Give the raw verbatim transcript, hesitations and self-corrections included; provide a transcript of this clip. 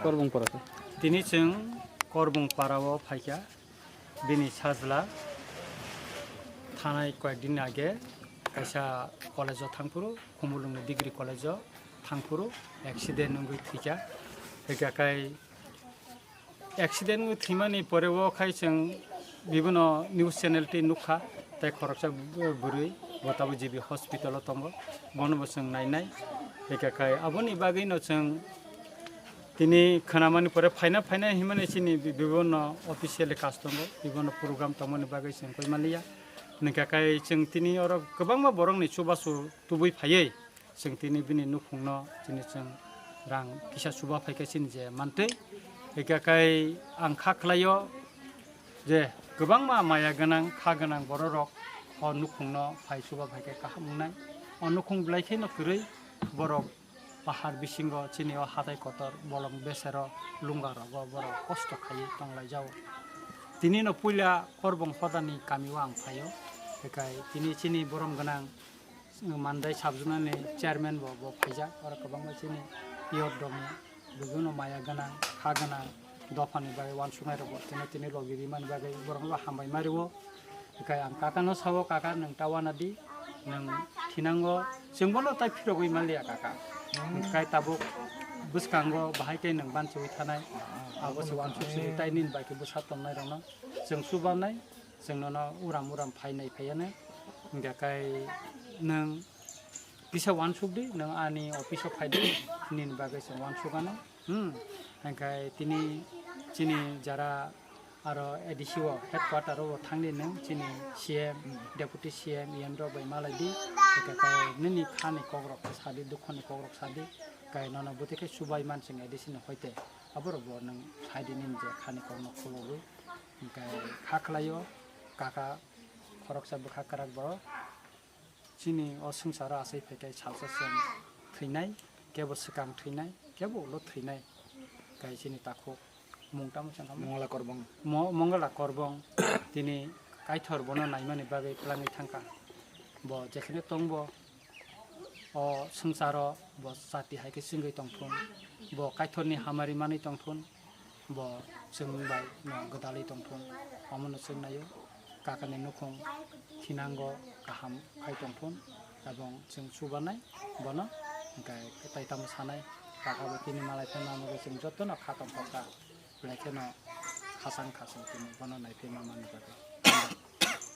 Korbung para khe. Tini chwng Korbung para o phaikha, bini sajla thanai koyekdin age kaisa college o thangphuru, Khumulwngni degree college o thangphuru accident wngwi thwikha. Hwnkha khai accident wngwi thwimani pore o khai chwng bibono news channel twi nukha, tei khoroksa bwrwi bo tabuk G B hospital o tongo, bono bo chwng nainai. Hwnkha khai aboni bagwino chwng tini khwnamani pore phaina phaina hinmani chini bi-, bibono officially custom o bibono program tongmani bagwi chwng koi manliya. Hwnkha khai chwng tini oro kwbangma borokni chubachu tubui phaiwi chwng tini bini nukhungno chini chwng rang kisa chuba phaikha chini je mantwi. Hwnkha khai ang kha khlaio je kwbangma maya gwnang, kha gwnang bororok o nukhungno phai chuba phaikha kaham wngnai. O nukhung belai kheno kwrwi borok pahar bisingo chini o hatai kotor bolong besero lunga rogo borok kosto khaiwi tonglaijao. Tini no puila Korbong hodani kami o ang phaio, hwnkhe tini chini borom gwnang Mandai subzonani chairman bo, bo phaijak, oro kwbangma chini youth rokni bibino maya gwnang, kha gwnang, dophani bagwi uansuknai rokbo tini, tini logi rimani bagwi borokno bo hambai ma rwo. Hwnkhe ang kakano sao, "Kaka, nwng ta uanadi, nwng thinango, chwng bono tai phirogwi manliya, kaka." Hwnkhe tabuk bwskango bahai khe nwng banchiwi thanai, abo se uansuk swi tai nini bai khe bwsa tongnai rokno chwng chubanai, chwng nono uram uram phainai phaiyanai. Hwnkhe kai nwng kisa uansuk di, nwng ani office o phai di, nini bagwi chwng uansuk anw. Hmm, hwnkhe tini chini jara aro A D C o headquarter o thangdi nwng chini C M, Deputy C M, E M rok bai malai di. Hwnkhe kai nini khani kokrok sa di, dukhoni kokrok sa di. Kai nono bwtwi khe chubai man chwng A D C ni hoite. Aborok bo nwng sai di nini je khani kokno khulogwi. Hwnkhe kha khlaio, kaka khoroksa bwkha kwrak borok. Chini o swngcharo achai phai khe salsa chwng thwinai, kebo swkang thwinai, kebo ulo thwinai. Kai chini takhuk mung tamo chwng kha Mongla Korbong. Mo-, Mongla Korbong. Tini Kaithor bono naimani bagwi twlangwi thangkha. Bo jekheno tongbo, o swngcharo bo chati hai khe chwngwi tongthun, bo Kaithorni hamari manwi tongthun, bo chwng bai no gwdalwi tongthun, omono chwng naio. Kakani nukhung thinango kaham khai tongthun, ebong chwng chubanai bono, hwnkhe tai tamo sanai, kaka bo tini malai phai mano chwng jotono kha tongthokha, belai kheno khasang khasang tini bono naiphai ma manwi bagwi.